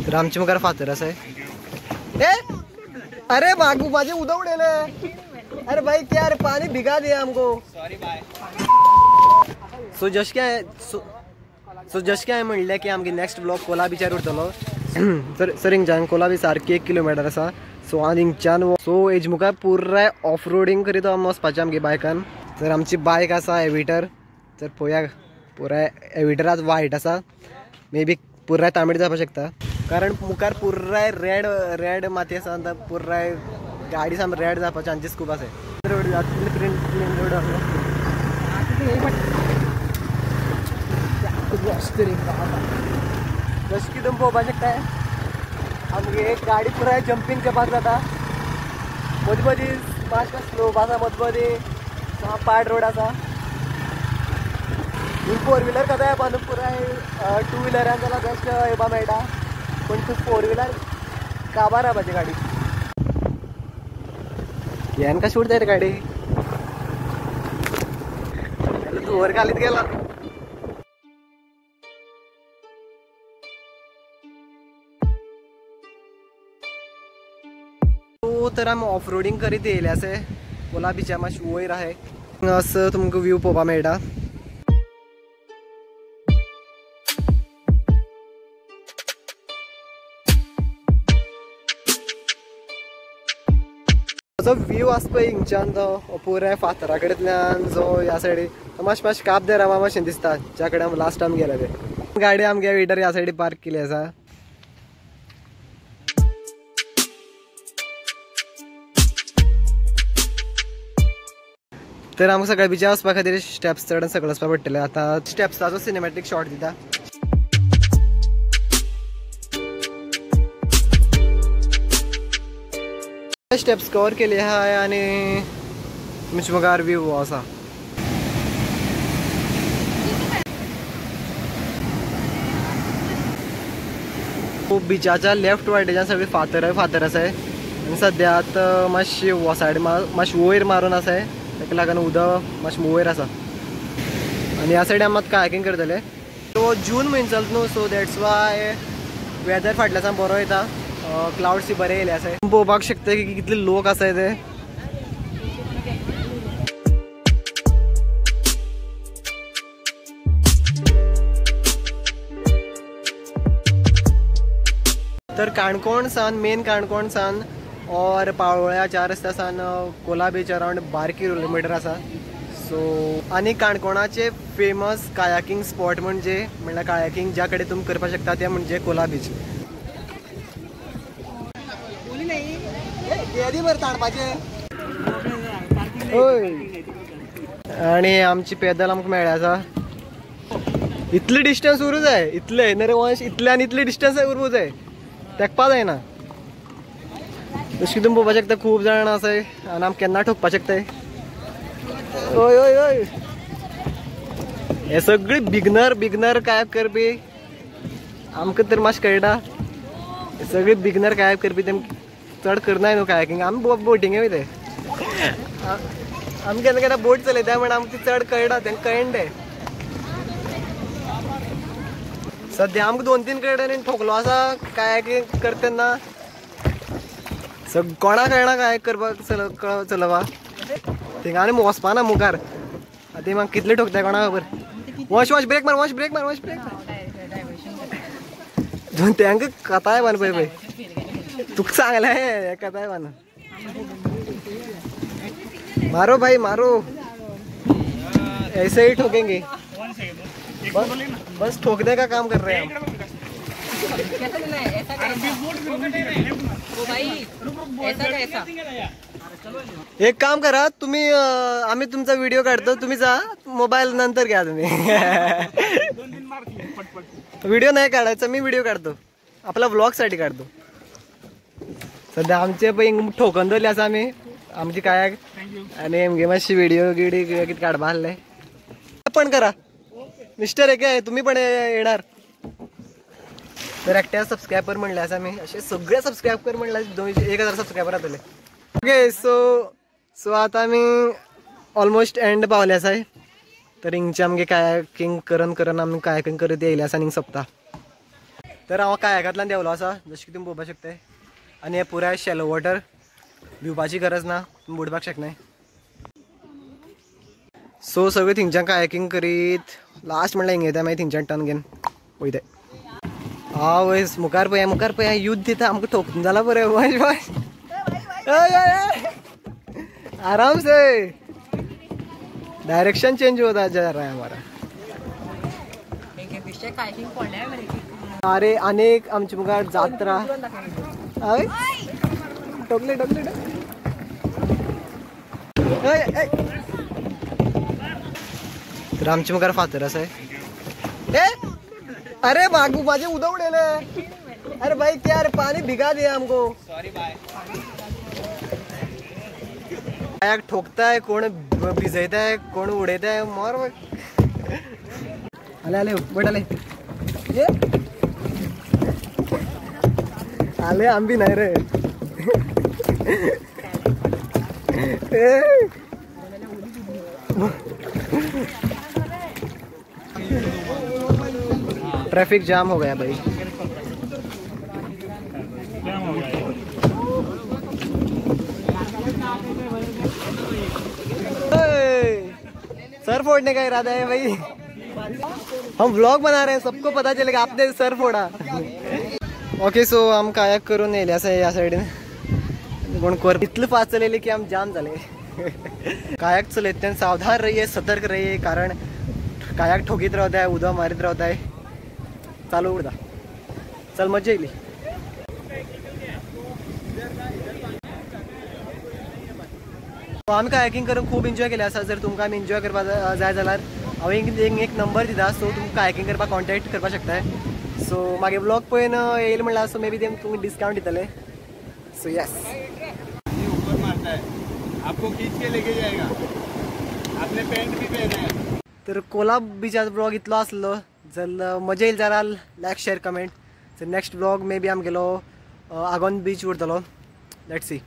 तर आमचे मुखार फातर आसा. ए अरे बागू माझे उदक उडयले. अरे भाई क्या रे, पानी भिगा दिया हमको. Sorry bye. सो जशें सो जशें हांवें म्हणलें की आमगे नेक्स्ट ब्लॉग कोला बिचार उरतलो. सर सर हिंगच्यान कोला बीच सारकी 1 किलोमिटर आसा. सो आनी हिंगच्यान सो हेज मुखार पुराय ऑफ रोडींग करीत आमी वचपाचें आमगे बायकान. तर आमची बायक आसा एविटर. तर पळोवया पुराय एविटर आज वायट आसा, मे बी पुराय तांबडी जावपाक शकता, कारण मुखार पुराय रेड रेड माती आसा. आनी पुराय गाडी साम रेड जावपाचे चान्सीस खूब आसा. रोड प्लेन रोड आसा. जशें की तुमी पळोवपाक शकता आमगे गाडी पुराय जंपींग करपाक जाता. मदीं मदीं मातशें स्लोप आसा, मदीं मदीं पाड रोड आसा. फोर व्हिलर कथा येवपा न्हू, पुराय टू व्हिलरान जाल्यार बेस्ट येवपा मेळटा, पूण तूं फोर व्हिलर काबार जावपाची गाडी. हेन कशी उरता रे गाडी, तूं वर घालीत गेला. तर आमी ऑफ रोडींग करीत येयले आसे कोला बिचा मातशें वयर आहाय. असो तुमकां व्यू पळोवपाक मेळटा. जो व्यू आसा पळय हिंगच्यान तो पुराय फातरा कडेंतल्यान जो ह्या सायडी मातशें मातशें काब दे रामा मातशें दिसता, ज्या कडेन आमी लास्ट टायम गेले ते. गाडी आमगे विटर ह्या सायडी पार्क केली आसा. तर आमकां सगळ्या बिचार वचपा खातीर स्टेप्स चडून सगळें वचपा पडटलें. आतां स्टेप्साचो सिनेमॅटीक शॉट दिता. स्टेप्स कवर केले आहाय आनी तुमचे मुखार व्यू आसा. बिचाच्या लेफ्ट वाटेच्यान सगळी फातर फातर आसाय आनी सद्या आतां मातशी सायड मातशी वयर मारून आसाय, ताका लागून उदक मातशें वयर आसा. आनी ह्या सायडी आमी मात कायाकींग करतले. सो जून म्हयनो चलता न्हू, सो that's why weather फाटल्या सान बरो येता, क्लाउड्स बरे येयले आसाय. पळोवपाक शकता की कितले लोक आसाय ते. तर काणकोण सान मेन काणकोण सान और पाळोळ्या 4 रस्त्या सान कोला बीच अरावंड 12 किलोमिटर आसा. सो आनी काणकोणाचे फेमस कायाकिंग स्पॉट म्हणजे म्हणल्यार कायाकिंग ज्या कडेन तुमी करपाक शकता ते म्हणजे कोला बीच. आनी आमची पेदल आमकां मेळ्ळी आसा. इतले डिस्टन्स उरूं जाय, इतले नरे वंश इतले आनी इतले डिस्टन्स उरूं जाय, तेकपा जायना. जशें की तुमी पळोवपाक शकता खूब जाण आसाय आनी आमकां केन्ना ठोकपाक शकताय. ओय ओय ओय हे सगळी बिगनर बिगनर कायाक करपी आमकां तर मातशें कळटा. सगळी बिगनर कायाक करपी तेम चड करनाय न्हू कायाकिंग. आमी बोटिंगे वयताय, आमी केन्ना केन्ना बोट चलयता म्हण आमकां ती चड कळटा, तेंकां कळना तें. सद्या आमकां 2-3 कडेन ठोकलो आसा कायाकिंग करता तेन्ना. कोणा कळना काय करपाक चलोवपा थिंगा आनी वचपा ना मुखार. आतां म्हाका कितले ठोकता कोणा खबर. वॉश वॉश ब्रेक मार, वॉश ब्रेक मार, वॉश ब्रेक मार. तांकां कथाय बान पळय पळय तुका सांगलें कथाय बान. मारो भाई मारो, ऐसे ही ठोकेंगे. बस ठोकने का काम कर रहे हैं हम. एक काम करा तुम्ही, आम्ही तुमचा व्हिडिओ काढतो, तुम्ही जा मोबाईल नंतर घ्या तुम्ही. व्हिडिओ नाही काढायचा, मी व्हिडिओ काढतो, आपला व्लॉग साठी काढतो. सध्या आमचे पळय ठोकन दवरले आसा आमी आमची कायाक आनी आमगे मातशी व्हिडिओ गिडिओ कितें काडपा आसले पण करा. मिस्टर एके तुम्ही पण येणार. तर एकट्या सबस्क्रायबर म्हणले आसा आमी, अशे सगळे सबस्क्रायब कर म्हणले 1000 सबस्क्रायबर जातले. ओके सो सो आतां आमी ऑलमोस्ट एंड पावले आसाय. तर हिंगचे आमगे कायाकिंग करन करन आमी कायाकिंग करत येयले आसा आनी सोंपता. तर हांव कायाकांतल्यान देंवलो आसा जशें की तुमी पळोवपाक शकताय. आनी हें पुराय शॅलो वॉटर, भिवपाची गरज ना, तुमी बुडपाक शकनाय. सो सगळीं थिंगच्यान कायाकींग करीत लास्ट म्हणल्यार हिंगा येता, मागीर थिंगच्यान टर्न घेवन वयताय. आवय मुखार पळय, मुखार पळय, युद्ध दिता आमकां ठोकून जाला बरें. वच वच, आराम से, डायरेक्शन चेंज होता जा रहा है हमारा. अरे अनेक आमचे मुखार जात्रा. टोकले टोकले. तर आमचे मुखार फातर आसा. अरे मागू माझे उदक उडयले. अरे भाई क्या रे, पानी भिगा दिया हमको. सॉरी बाय. कायाक ठोकताय कोण, भिजयताय कोण, उडयताय मोर. आले आले बट आले ये आले आंबी नाही रे. ट्रैफिक जाम हो गया भाई. सर फोड़ने का इरादा है भाई. हम व्लॉग बना रहे हैं, सबको पता चलेगा आपने सर फोड़ा. ओके सो आम कायाक करून येयले आसा ह्या सायडीन. कोण कर इतले फास्ट चलयले की आम जाम जाले. कायाक चलयतल्यान सावधान रहिए, सतर्क रहिए, कारण कायाक ठोकीत रावताय, उदक मारीत रावताय. चालू उरता. चल मजा येयली. आमी कायाकींग करून खूब एन्जॉय केले आसा. जर तुमकां आमी एन्जॉय करपाक जाय जाल्यार हांव एक नंबर दिता, सो तुमकां कायाकींग करपाक कॉन्टेक्ट करपाक शकताय. सो मागीर व्लॉग पळोवन येयले म्हणल्यार सो मे बी ते तुमकां डिस्कावंट दितले. सो येस, ऊपर मारता है आपको, खींच के लेके जाएगा. आपने पैंट भी पहना है. तर कोलाब बीचाचो व्लॉग इतलो आसलो. जर मजा येयली जाल्यार लायक शेर कमेंट. तर नेक्स्ट व्लॉग मे बी आमगेलो आगोंद बीच उरतलो. Let's see.